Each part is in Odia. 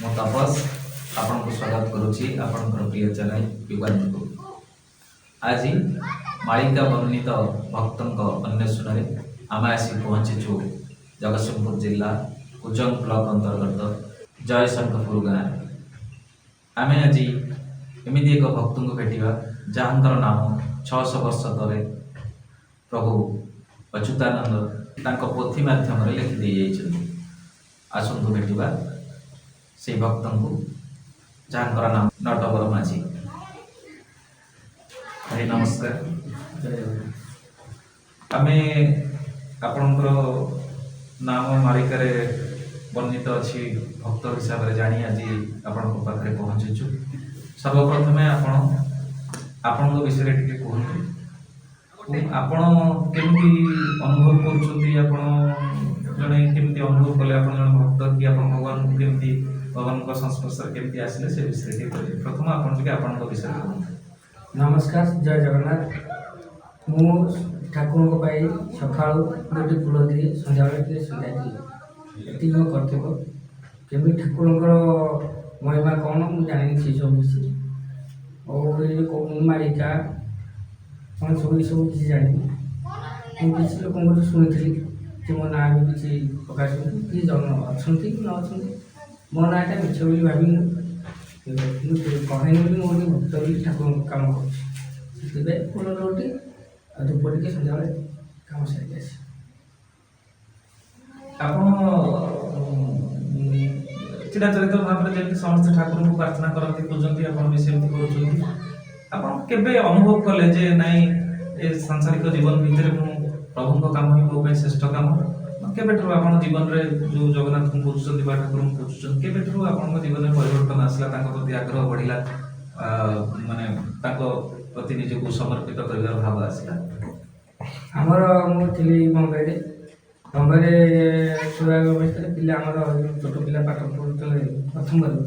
ମୁଁ ତପସ ଆପଣଙ୍କୁ ସ୍ୱାଗତ କରୁଛି ଆପଣଙ୍କର ପ୍ରିୟ ଚ୍ୟାନେଲ ୟୁଗାନ୍ତକୁ। ଆଜି ମାଳିକା ବର୍ଣ୍ଣିତ ଭକ୍ତଙ୍କ ଅନ୍ୱେଷଣରେ ଆମେ ଆସି ପହଞ୍ଚିଛୁ ଜଗତସିଂହପୁର ଜିଲ୍ଲା କୁଜଙ୍ଗ ବ୍ଲକ ଅନ୍ତର୍ଗତ ଜୟଶଙ୍କରପୁର ଗାଁରେ। ଆମେ ଆଜି ଏମିତି ଏକ ଭକ୍ତଙ୍କୁ ଭେଟିବା, ଯାହାଙ୍କର ନାମ 600 ବର୍ଷ ତଳେ ପ୍ରଭୁ ଅଚ୍ୟୁତାନନ୍ଦ ତାଙ୍କ ପୋଥି ମାଧ୍ୟମରେ ଲେଖି ଦେଇଯାଇଛନ୍ତି। ଆସନ୍ତୁ ଭେଟିବା ସେଇ ଭକ୍ତଙ୍କୁ, ଯାହାଙ୍କର ନାମ ନଟବର ମାଝୀ। ଭାଇ, ନମସ୍କାର। ଜୟ ଜଗନ୍ନାଥ। ଆମେ ଆପଣଙ୍କର ନାମ ମାଳିକାରେ ବର୍ଣ୍ଣିତ ଅଛି, ଭକ୍ତ ହିସାବରେ ଜାଣି ଆଜି ଆପଣଙ୍କ ପାଖରେ ପହଞ୍ଚିଛୁ। ସର୍ବପ୍ରଥମେ ଆପଣ ଆପଣଙ୍କ ବିଷୟରେ ଟିକେ କୁହନ୍ତୁ ଏବଂ ଆପଣ କେମିତି ଅନୁଭବ କରୁଛନ୍ତି, ଆପଣ ଜଣେ କେମିତି ଅନୁଭବ କଲେ ଆପଣ ଜଣେ ଭକ୍ତ କି, ଆପଣ ଭଗବାନଙ୍କୁ କେମିତି, ଭଗବାନଙ୍କ ସଂସ୍ପର୍ଶରେ କେମିତି ଆସିଲେ, ସେ ବିଷୟରେ ଟିକେ କହିବେ। ପ୍ରଥମ ଆପଣ ଟିକେ ଆପଣଙ୍କ ବିଷୟରେ କୁହନ୍ତୁ। ନମସ୍କାର, ଜୟ ଜଗନ୍ନାଥ। ମୁଁ ଠାକୁରଙ୍କ ପାଇଁ ସକାଳୁ ଦୁଇଟି ଫୁଲ ଦିଏ, ସନ୍ଧ୍ୟାବେଳେ ଟିକେ ସନ୍ଧ୍ୟା ଦିଏ। ଏତିକି ମୋ କର୍ତ୍ତବ୍ୟ। କେମିତି ଠାକୁରଙ୍କର ମହିମା କ'ଣ ମୁଁ ଜାଣିନି ସେସବୁ କିଛି। ଆଉ ଏ ଯେଉଁ ମାଳିକା କ'ଣ ସବୁ, ଏସବୁ କିଛି ଜାଣିନି। ମୁଁ କିଛି ଲୋକଙ୍କଠୁ ଶୁଣିଥିଲି ଯେ ମୋ ନାଁ ବି କିଛି ପ୍ରକାଶ କି ଜନ ଅଛନ୍ତି କି ନ ଅଛନ୍ତି। ମୋ ନାଁଟା ମିଛ ବୋଲି ଭାବି ମୁଁ କହେନି ବୋଲି, ମୁଁ ଗୋଟେ ଭକ୍ତ ବୋଲି ଠାକୁରଙ୍କ କାମ କରୁଛି। ସେଥିପାଇଁ ଫୁଲ ରୋଟି ଆଉ ଧୂପ ଟିକେ ସନ୍ଧ୍ୟାବେଳେ କାମ ସାରିକି ଆସେ। ଆପଣ ଚିରାଚରିତ ଭାବରେ ଯେମିତି ସମସ୍ତେ ଠାକୁରଙ୍କୁ ପ୍ରାର୍ଥନା କରନ୍ତି, ପୂଜନ୍ତି, ଆପଣ ବି ସେମିତି କରୁଛନ୍ତି। ଆପଣ କେବେ ଅନୁଭବ କଲେ ଯେ ନାଇଁ, ଏ ସାଂସାରିକ ଜୀବନ ଭିତରେ ମୁଁ ପ୍ରଭୁଙ୍କ କାମ ହିଁ ମୋ ପାଇଁ ଶ୍ରେଷ୍ଠ କାମ? କେବେଠାରୁ ଆପଣ ଜୀବନରେ ଯୋଉ ଜଗନ୍ନାଥଙ୍କୁ ପୂଜୁଛନ୍ତି ବା ଠାକୁରଙ୍କୁ ପୂଜୁଛନ୍ତି, କେବେଠାରୁ ଆପଣଙ୍କ ଜୀବନରେ ପରିବର୍ତ୍ତନ ଆସିଲା, ତାଙ୍କ ପ୍ରତି ଆଗ୍ରହ ବଢିଲା, ମାନେ ତାଙ୍କ ପ୍ରତି ନିଜକୁ ସମର୍ପିତ କରିବାର ଭାବ ଆସିଲା? ଆମର ମୁଁ ଥିଲି ବମ୍ବେରେ। ବମ୍ବେରେ ଥିବା ଅବସ୍ଥାରେ ପିଲା, ଆମର ଯୋଉ ଛୋଟ ପିଲା ପାଠ ପଢ଼ୁଥିଲେ ପ୍ରଥମରୁ,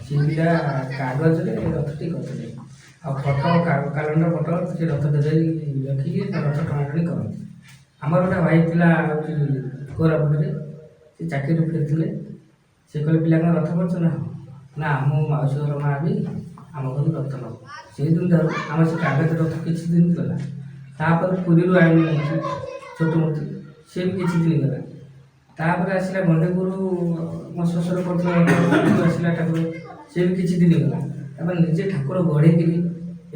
ସେ ପିଲା କାଗଜରେ ରଥଟି କରିଥିଲେ ଆଉ ଫଟୋ, କ୍ୟାଲେଣ୍ଡର ଫଟୋ ସେ ରଥ ଦେହରେ ରଖିକି ତା ରଥ ଟଣାଟଣି କରନ୍ତି। ଆମର ଗୋଟେ ଭାଇ ଥିଲା ହେଉଛି କୋରାପୁଟରେ, ସେ ଚାକିରିରୁ ଫେରିଥିଲେ। ସେ କହିଲେ, "ପିଲା କ'ଣ ରଥ କରୁଛ?" ନା ନା, ଆମ ମାଉସୀ ଘର ମା ବି ଆମ ଘରୁ ରଥ ନେବ। ସେଇ ଦିନ ଠାରୁ ଆମର ସେ କାଗଜ ରଥ କିଛି ଦିନ ଗଲା। ତାପରେ ପୁରୀରୁ ଆଣିଲୁ ମୂର୍ତ୍ତି, ଛୋଟ ମୂର୍ତ୍ତି, ସେ ବି କିଛି ଦିନ ଗଲା। ତାପରେ ଆସିଲା ଗଣ୍ଡିପୁର, ମୋ ଶ୍ୱଶୁର କରୁଥିଲା, ଗଣ୍ଡିପୁରରୁ ଆସିଲା ଠାକୁର, ସେ ବି କିଛି ଦିନ ଗଲା। ତାପରେ ନିଜେ ଠାକୁର ଗଢ଼େଇକିରି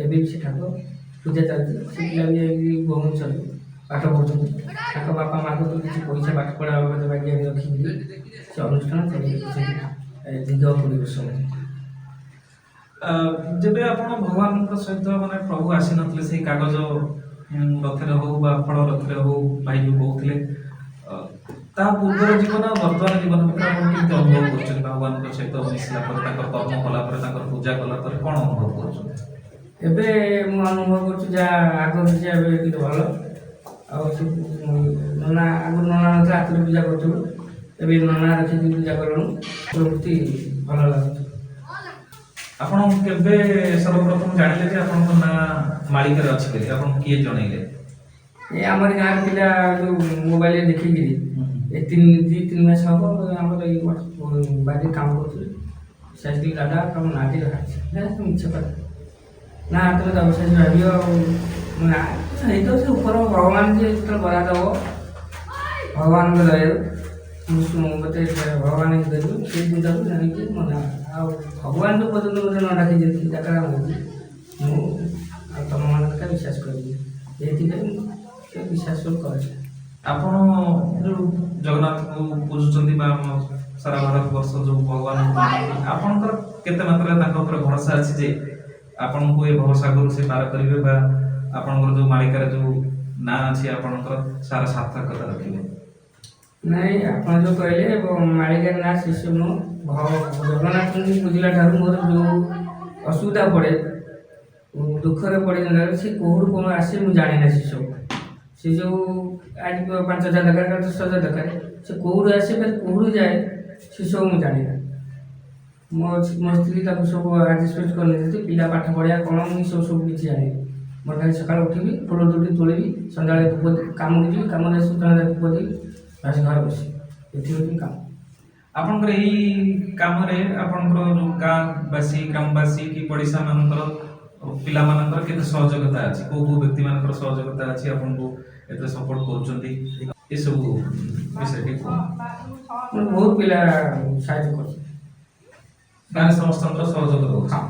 ଏବେ ବି ସେ ଠାକୁର ପୂଜା ଚାଲିଛି। ସେ ପିଲା ବି ଯାଇକି ଭୁବନେଶ୍ୱରରେ ପାଠ ପଢ଼ୁଛନ୍ତି। ତାଙ୍କ ବାପା ମାଆଙ୍କୁ ତ କିଛି ପଇସା ପାଠ ପଢ଼ା ବାବଦ ବାକି ରଖିକିରି ସେ ଅନୁଷ୍ଠାନ ଚଲେଇ ରଖିଛନ୍ତି ଏ ଦୀର୍ଘ 20 ବର୍ଷ ହେଲା। ଯେବେ ଆପଣ ଭଗବାନଙ୍କ ସହିତ, ମାନେ ପ୍ରଭୁ ଆସିନଥିଲେ, ସେଇ କାଗଜ ରଥରେ ହଉ ବା ଫଳ ରଥରେ ହଉ, ଭାଇ ଯୋଉ କହୁଥିଲେ, ତା ପୂର୍ବର ଜୀବନ ଆଉ ବର୍ତ୍ତମାନ ଜୀବନ ଭିତରେ ଆପଣ କେମିତି ଅନୁଭବ କରୁଛନ୍ତି? ଭଗବାନଙ୍କ ସହିତ ମିଶିଲା ପରେ, ତାଙ୍କର କର୍ମ କଲା ପରେ, ତାଙ୍କର ପୂଜା କଲା ପରେ କଣ ଅନୁଭବ କରୁଛନ୍ତି? ଏବେ ମୁଁ ଅନୁଭବ କରୁଛି ଯାହା ଆଗ କିଛି ଏବେ ଟିକେ ଭଲ। ଆଉ ସେ ନନା, ଆଗରୁ ନନା ନଥିଲା, ହାତରେ ପୂଜା କରୁଥିଲୁ। ଏବେ ନନା ରଖିକି ପୂଜା କଲୁଣୁ। ପ୍ରଭୃତି ଭଲ ଲାଗୁଛି। ଆପଣ କେବେ ସର୍ବପ୍ରଥମ ଜାଣିଲେ ଯେ ଆପଣଙ୍କ ନାଁ ମାଳିକାରେ ଅଛି ବୋଲି? ଆପଣଙ୍କୁ କିଏ ଜଣେଇଲେ? ଏ ଆମର ଗାଁର ପିଲା ଯୋଉ ମୋବାଇଲରେ ଦେଖିକିରି, ଏ 2-3 ମାସ ହବ, ଆମର ଏଇ ବାରିରେ କାମ କରୁଥିଲେ। ସେ ଆସିକି, "ଦାଦା, ତମ ନାଁଟି ବାହାରିଛି।" ନା, ମିଛ କଥା। ନା, ତୁମେ ତ ଅବିଶ୍ୱାସୀ ଭାବିବ। ଆଉ ନା, ହେଇଥିବ, ସେ ଉପର ଭଗବାନ ଯିଏ ଯେତେବେଳେ ବରା ଦେବ, ଭଗବାନଙ୍କ ଦୟାରୁ ମୁଁ ମୋତେ ଭଗବାନ ଦେବୁ, ସେଇ ଜିନିଷକୁ ଜାଣିକି ମନା। ଆଉ ଭଗବାନ ଯେଉଁ ପର୍ଯ୍ୟନ୍ତ ମୋତେ ନ ଡାକିଛନ୍ତି, ଡାକରା ହେଉଛି, ମୁଁ ଆଉ ତମମାନଙ୍କ କଥା ବିଶ୍ୱାସ କରିବି? ଏଇଥିପାଇଁ ମୁଁ ସେ ବିଶ୍ୱାସ ସବୁ କରେ। ଆପଣ ଯୋଉ ଜଗନ୍ନାଥଙ୍କୁ ପୂଜୁଛନ୍ତି ବା ଆମ ସାରା ଭାରତ ବର୍ଷ ଯୋଉ ଭଗବାନଙ୍କୁ ମାନନ୍ତି, ଆପଣଙ୍କର କେତେ ମାତ୍ରାରେ ତାଙ୍କ ଉପରେ ଭରସା ଅଛି ଯେ ଆପଣଙ୍କୁ ଏ ଭବସାଗରରୁ ସେ ପାର କରିବେ ବା ଆପଣଙ୍କର ଯୋଉ ମାଳିକାରେ ଯୋଉ ନାଁ ଅଛି, ଆପଣଙ୍କର ସାରା ସାର୍ଥକତା ରଖିବେ? ନାଇଁ, ଆପଣ ଯେଉଁ କହିଲେ ମାଳିକା ନାଁ, ସେସବୁ ନୁହଁ। ଜଗନ୍ନାଥଙ୍କୁ ପୂଜିଲା ଠାରୁ ମୋର ଯେଉଁ ଅସୁବିଧା ପଡ଼େ, ଦୁଃଖରେ ପଡ଼େ, ସେ କୋଉଠୁ କ'ଣ ଆସେ ମୁଁ ଜାଣେନା ସେସବୁ। ସେ ଯେଉଁ ଆଜି 5,000 ଦରକାର, କାଲି 10,000 ଦରକାର, ସେ କୋଉଠୁ ଆସେ, ଫେର କୋଉଠୁ ଯାଏ, ସେସବୁ ମୁଁ ଜାଣେନା। ମୋ ମୋ ସ୍ତ୍ରୀ ତାକୁ ସବୁ ଆଡ଼ଜଷ୍ଟମେଣ୍ଟ କରିନେଇଛନ୍ତି। ପିଲା ପାଠ ପଢ଼ିବା କ'ଣ, ମୁଁ ସବୁ ସବୁ କିଛି ଜାଣିନି। ମୋର ଖାଲି ସକାଳୁ ଉଠିବି, ଫୁଲ ଦୁଟି ତୋଳିବି, ସନ୍ଧ୍ୟାବେଳେ ଧୂପ, କାମକୁ ଯିବି, କାମରେ ଆସି ସନ୍ଧ୍ୟାବେଳେ ଧୂପ ଦେବି, ବାସ୍ ଘରେ ବସିବି। ଏତିକି ହେଉଛି କାମ। ଆପଣଙ୍କର ଏଇ କାମରେ ଆପଣଙ୍କର ଯୋଉ ଗାଁବାସୀ, ଗ୍ରାମବାସୀ କି ପଡ଼ିଶା ମାନଙ୍କର ପିଲାମାନଙ୍କର କେତେ ସହଯୋଗତା ଅଛି? କୋଉ କୋଉ ବ୍ୟକ୍ତି ମାନଙ୍କର ସହଯୋଗତା ଅଛି, ଆପଣଙ୍କୁ ଏଥିରେ ସପୋର୍ଟ କରୁଛନ୍ତି, ଏସବୁ ବିଷୟରେ ଟିକେ କୁହନ୍ତୁ। ମୋର ବହୁତ ପିଲା ସାହାଯ୍ୟ କରୁଛନ୍ତି। ଗାଁରେ ସମସ୍ତଙ୍କର ସହଯୋଗ ରହୁଛି? ହଁ।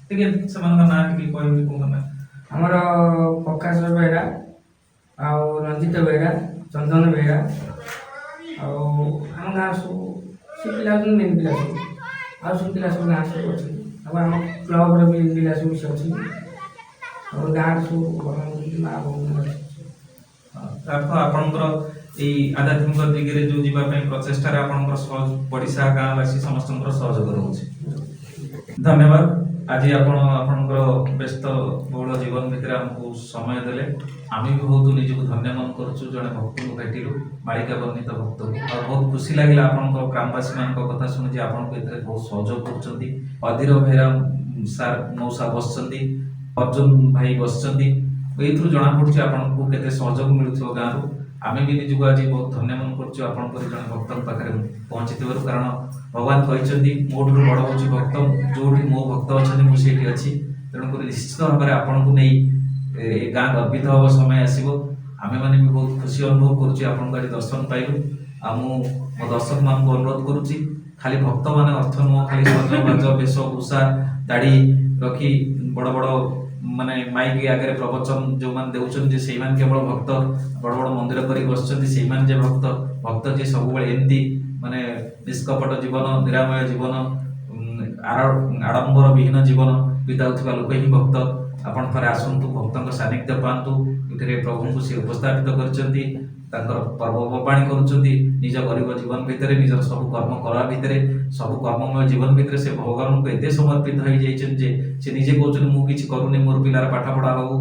ଟିକେ ସେମାନଙ୍କ ନାଁ ଟିକେ କହିବେ, କୋଉ ନାଁ? ଆମର ପ୍ରକାଶ ବେହେରା ଆଉ ରଞ୍ଜିତ ବେହେରା, ଚନ୍ଦନ ବେହେରା, ଆଉ ଆମ ଗାଁ ସବୁ ସେ ପିଲା ହେଉଛନ୍ତି ମେନ୍ ପିଲା ସବୁ। ଆଉ ସବୁ ପିଲା ସବୁ ଗାଁ ସବୁ ଅଛନ୍ତି। ଆଉ ଆମ କ୍ଲବ୍ର ବି ପିଲା ସବୁ ସେ ଅଛନ୍ତି। ଆଉ ଗାଁରେ ସବୁ ଭଲ ମା ଭଉଣୀ ଅଛନ୍ତି। ଅର୍ଥ ଆପଣଙ୍କର ଏଇ ଆଧ୍ୟାତ୍ମିକ ଦିଗରେ ଯୋଉ ଯିବା ପାଇଁ ପ୍ରଚେଷ୍ଟାରେ ଆପଣଙ୍କର ସହଜ ପଡ଼ିଶା, ଗାଁବାସୀ ସମସ୍ତଙ୍କର ସହଯୋଗ ରହୁଛି। ଧନ୍ୟବାଦ। ଆଜି ଆପଣ ଆପଣଙ୍କର ବ୍ୟସ୍ତ ବହୁଳ ଜୀବନ ଭିତରେ ଆମକୁ ସମୟ ଦେଲେ। ଆମେ ବି ବହୁତ ନିଜକୁ ଧନ୍ୟ ମନେ କରୁଛୁ, ଜଣେ ଭକ୍ତଙ୍କୁ ଭେଟିଲୁ, ମାଳିକା ବର୍ଣ୍ଣିତ ଭକ୍ତଙ୍କୁ। ଆଉ ବହୁତ ଖୁସି ଲାଗିଲା ଆପଣଙ୍କ ଗ୍ରାମବାସୀମାନଙ୍କ କଥା ଶୁଣି ଯେ ଆପଣଙ୍କୁ ଏଥିରେ ବହୁତ ସହଯୋଗ କରୁଛନ୍ତି। ଅଧୀର ବେହେରା ସାର୍, ମଉସା ବସିଛନ୍ତି, ଅର୍ଜୁନ ଭାଇ ବସିଛନ୍ତି। ଏଇଥିରୁ ଜଣାପଡ଼ୁଛି ଆପଣଙ୍କୁ କେତେ ସହଯୋଗ ମିଳୁଥିବ ଗାଁରୁ। ଆମେ ବି ନିଜକୁ ଆଜି ବହୁତ ଧନ୍ୟ ମନେ କରୁଛୁ ଆପଣଙ୍କ ପରି ଜଣେ ଭକ୍ତଙ୍କ ପାଖରେ ପହଞ୍ଚିଥିବାରୁ। କାରଣ ଭଗବାନ କହିଛନ୍ତି, ମୋଠୁ ବଡ଼ ହେଉଛି ଭକ୍ତ, ଯୋଉଠି ମୋ ଭକ୍ତ ଅଛନ୍ତି ମୁଁ ସେଇଠି ଅଛି। ତେଣୁକରି ନିଶ୍ଚିତ ଭାବରେ ଆପଣଙ୍କୁ ନେଇ ଏ ଗାଁ ଗର୍ବିତ ହେବ, ସମୟ ଆସିବ। ଆମେମାନେ ବି ବହୁତ ଖୁସି ଅନୁଭବ କରୁଛୁ ଆପଣଙ୍କୁ ଆଜି ଦର୍ଶନ ପାଇଲୁ। ଆଉ ମୁଁ ମୋ ଦର୍ଶକମାନଙ୍କୁ ଅନୁରୋଧ କରୁଛି, ଖାଲି ଭକ୍ତମାନେ ଅର୍ଥ ନୁହଁ ଖାଲି ସଜବାଜ, ବେଶଭୂଷା, ଦାଢ଼ି ରଖି ବଡ଼ ବଡ଼ ମାନେ ମାଇକ୍ ଆଗରେ ପ୍ରବଚନ ଯେଉଁମାନେ ଦେଉଛନ୍ତି ଯେ ସେଇମାନେ କେବଳ ଭକ୍ତ, ବଡ଼ ବଡ଼ ମନ୍ଦିର କରି ବସିଛନ୍ତି ସେଇମାନେ ଯେ ଭକ୍ତ। ଭକ୍ତ ଯିଏ ସବୁବେଳେ ଏମିତି ମାନେ ନିଷ୍କପଟ ଜୀବନ, ନିରାମୟ ଜୀବନ, ଆଡ଼ମ୍ବର ବିହୀନ ଜୀବନ ବିତାଉଥିବା ଲୋକ ହିଁ ଭକ୍ତ। ଆପଣ ଥରେ ଆସନ୍ତୁ, ଭକ୍ତଙ୍କ ସାନ୍ନିଧ୍ୟ ପାଆନ୍ତୁ। ଏଠାରେ ପ୍ରଭୁଙ୍କୁ ସେ ଉପସ୍ଥାପିତ କରିଛନ୍ତି, ତାଙ୍କର ପର୍ବପର୍ବାଣୀ କରୁଛନ୍ତି। ନିଜ ଗରିବ ଜୀବନ ଭିତରେ, ନିଜର ସବୁ କର୍ମ କରା ଭିତରେ, ସବୁ କର୍ମମୟ ଜୀବନ ଭିତରେ ସେ ଭଗବାନଙ୍କୁ ଏତେ ସମର୍ପିତ ହେଇଯାଇଛନ୍ତି ଯେ ସେ ନିଜେ କହୁଛନ୍ତି, ମୁଁ କିଛି କରୁନି, ମୋର ପିଲାର ପାଠ ପଢ଼ା ହଉ,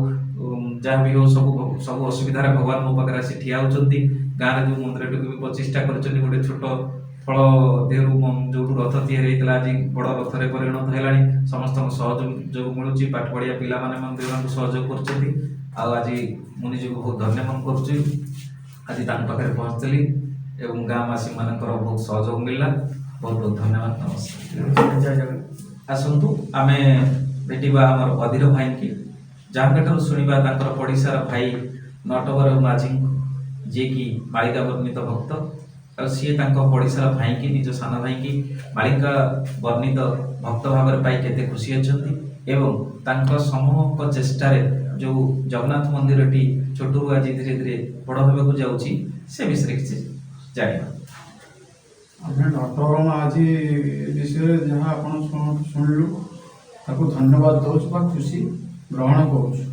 ଯାହା ବି ହଉ, ସବୁ ସବୁ ଅସୁବିଧାରେ ଭଗବାନ ମୋ ପାଖରେ ଆସି ଠିଆ ହେଉଛନ୍ତି। ଗାଁରେ ଯେଉଁ ମନ୍ଦିରଟିକୁ ବି ପ୍ରତିଷ୍ଠା କରିଛନ୍ତି, ଗୋଟେ ଛୋଟ ଫଳ ଦେହରୁ ଯୋଉଠୁ ରଥ ତିଆରି ହେଇଥିଲା, ଆଜି ବଡ଼ ରଥରେ ପରିଣତ ହେଲାଣି। ସମସ୍ତଙ୍କ ସହଯୋଗ ମିଳୁଛି। ପାଠ ପଢ଼ିବା ପିଲାମାନେ ମଧ୍ୟ ତାଙ୍କୁ ସହଯୋଗ କରୁଛନ୍ତି। ଆଉ ଆଜି ମୁଁ ନିଜକୁ ବହୁତ ଧନ୍ୟ ମନେ କରୁଛି, ଆଜି ତାଙ୍କ ପାଖରେ ପହଞ୍ଚିଥିଲି ଏବଂ ଗାଁବାସୀମାନଙ୍କର ବହୁତ ସହଯୋଗ ମିଳିଲା। ବହୁତ ବହୁତ ଧନ୍ୟବାଦ, ନମସ୍କାର। ନମସ୍କାର, ଜୟ ଜଗନ୍ନାଥ। ଆସନ୍ତୁ ଆମେ ଭେଟିବା ଆମର ଅଧୀର ଭାଇଙ୍କି, ଯାହାଙ୍କଠାରୁ ଶୁଣିବା ତାଙ୍କର ପଡ଼ିଶାର ଭାଇ ନଟବର ମାଝୀଙ୍କୁ, ଯିଏକି ମାଳିକା ବର୍ଣ୍ଣିତ ଭକ୍ତ। ଆଉ ସିଏ ତାଙ୍କ ପଡ଼ିଶାର ଭାଇଙ୍କି, ନିଜ ସାନ ଭାଇଙ୍କି ମାଳିକା ବର୍ଣ୍ଣିତ ଭକ୍ତ ଭାବରେ ପାଇ କେତେ ଖୁସି ଅଛନ୍ତି ଏବଂ ତାଙ୍କ ସମୂହଙ୍କ ଚେଷ୍ଟାରେ ଯେଉଁ ଜଗନ୍ନାଥ ମନ୍ଦିରଟି ଛୋଟରୁ ଆଜି ଧୀରେ ଧୀରେ ବଡ଼ ହେବାକୁ ଯାଉଛି, ସେ ବିଷୟରେ କିଛି ଜାଣିବା। ଆମେ ନଟବର ମାଝୀ ବିଷୟରେ ଯାହା ଆପଣ ଶୁଣିଲୁ, ତାକୁ ଧନ୍ୟବାଦ ଦେଉଛୁ ବା ଖୁସି ଗ୍ରହଣ କରୁଛୁ।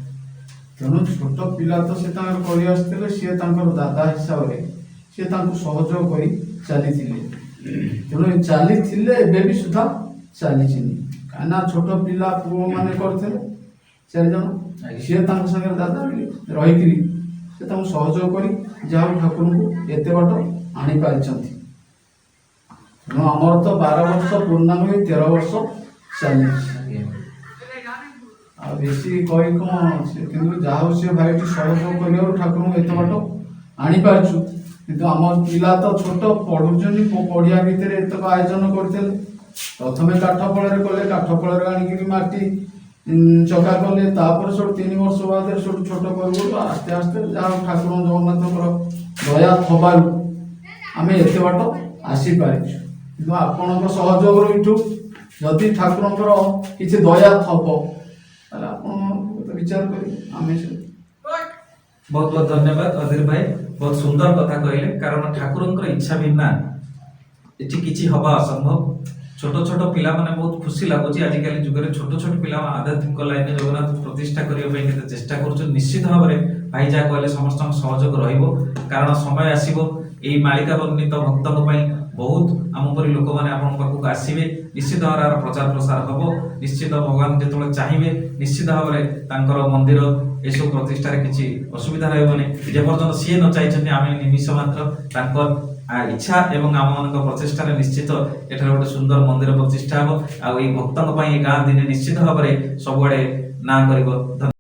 ତେଣୁ ଛୋଟ ପିଲା ତ ସେ ତାଙ୍କର କରି ଆସିଥିଲେ, ସିଏ ତାଙ୍କର ଦାଦା ହିସାବରେ ସିଏ ତାଙ୍କୁ ସହଯୋଗ କରି ଚାଲିଥିଲେ। ତେଣୁ ଏ ଚାଲିଥିଲେ, ଏବେ ବି ସୁଦ୍ଧା ଚାଲିଛନ୍ତି। କାହିଁକିନା ଛୋଟ ପିଲା ପୁଅମାନେ କରିଥିଲେ ଚାରିଜଣ, ସିଏ ତାଙ୍କ ସାଙ୍ଗରେ ଦାଦା ବି ରହିକିରି ସେ ତାଙ୍କୁ ସହଯୋଗ କରି ଯାହା ହଉ ଠାକୁରଙ୍କୁ ଏତେ ବାଟ ଆଣିପାରିଛନ୍ତି। ତେଣୁ ଆମର ତ 12 ବର୍ଷ ପୂର୍ଣ୍ଣାଙ୍ଗ ହେଇ 13 ବର୍ଷ ଚାଲିଛି। ଆଉ ବେଶୀ କହି କଣ ସେ, କିନ୍ତୁ ଯାହା ହଉ ସେ ଭାଇଟି ସହଯୋଗ କରିବାରୁ ଠାକୁରଙ୍କୁ ଏତେ ବାଟ ଆଣିପାରିଛୁ। କିନ୍ତୁ ଆମ ପିଲା ତ ଛୋଟ ପଢୁଛନ୍ତି, ପଢିବା ଭିତରେ ଏତକ ଆୟୋଜନ କରିଥିଲେ। ପ୍ରଥମେ କାଠ ଫଳରେ କଲେ, କାଠ ଫଳରେ ଆଣିକିରି ମାଟି ଚକା କଲେ। ତାପରେ ସେଠୁ 3 ବର୍ଷ ବାଦରେ ସେଠୁ ଛୋଟ କରୁ କରୁ ଆସ୍ତେ ଆସ୍ତେ ଯାହା ହଉ ଠାକୁର ଜଗନ୍ନାଥଙ୍କର ଦୟା ଥବାରୁ ଆମେ ଏତେ ବାଟ ଆସିପାରିଛୁ। କିନ୍ତୁ ଆପଣଙ୍କ ସହଯୋଗରୁ ଏଠୁ ଯଦି ଠାକୁରଙ୍କର କିଛି ଦୟା ଥବ, ତାହେଲେ ଆପଣ ତ ବିଚାର କରିବେ ଆମେ ସେ ବହୁତ ବହୁତ ଧନ୍ୟବାଦ ଅଧୀର ଭାଇ, ବହୁତ ସୁନ୍ଦର କଥା କହିଲେ। କାରଣ ଠାକୁରଙ୍କର ଇଚ୍ଛା ବିନା ଏଠି କିଛି ହବା ଅସମ୍ଭବ। ଛୋଟ ଛୋଟ ପିଲାମାନେ, ବହୁତ ଖୁସି ଲାଗୁଛି, ଆଜିକାଲି ଯୁଗରେ ଛୋଟ ଛୋଟ ପିଲାମାନେ ଆଧ୍ୟାତ୍ମିକ ଲାଇନରେ ଜଗନ୍ନାଥ ପ୍ରତିଷ୍ଠା କରିବା ପାଇଁ କେତେ ଚେଷ୍ଟା କରୁଛନ୍ତି। ନିଶ୍ଚିତ ଭାବରେ ଭାଇ ଯାହା କହିଲେ, ସମସ୍ତଙ୍କ ସହଯୋଗ ରହିବ। କାରଣ ସମୟ ଆସିବ, ଏଇ ମାଳିକା ବର୍ଣ୍ଣିତ ଭକ୍ତଙ୍କ ପାଇଁ ବହୁତ ଆମ ପରି ଲୋକମାନେ ଆପଣଙ୍କ ପାଖକୁ ଆସିବେ। ନିଶ୍ଚିତ ଭାବରେ ଏହାର ପ୍ରଚାର ପ୍ରସାର ହବ। ନିଶ୍ଚିତ ଭଗବାନ ଯେତେବେଳେ ଚାହିଁବେ, ନିଶ୍ଚିତ ଭାବରେ ତାଙ୍କର ମନ୍ଦିର ଏସବୁ ପ୍ରତିଷ୍ଠାରେ କିଛି ଅସୁବିଧା ରହିବନି। ଯେପର୍ଯ୍ୟନ୍ତ ସିଏ ନ ଚାହିଁଛନ୍ତି, ଆମେ ନିମିଷ ମାତ୍ର। ତାଙ୍କ ଇଚ୍ଛା ଏବଂ ଆମମାନଙ୍କ ପ୍ରଚେଷ୍ଟାରେ ନିଶ୍ଚିତ ଏଠାରେ ଗୋଟେ ସୁନ୍ଦର ମନ୍ଦିର ପ୍ରତିଷ୍ଠା ହେବ। ଆଉ ଏଇ ଭକ୍ତଙ୍କ ପାଇଁ ଏ ଗାଁ ଦିନେ ନିଶ୍ଚିତ ଭାବରେ ସବୁଆଡ଼େ ନାଁ କରିବ। ଧନ୍ୟବାଦ।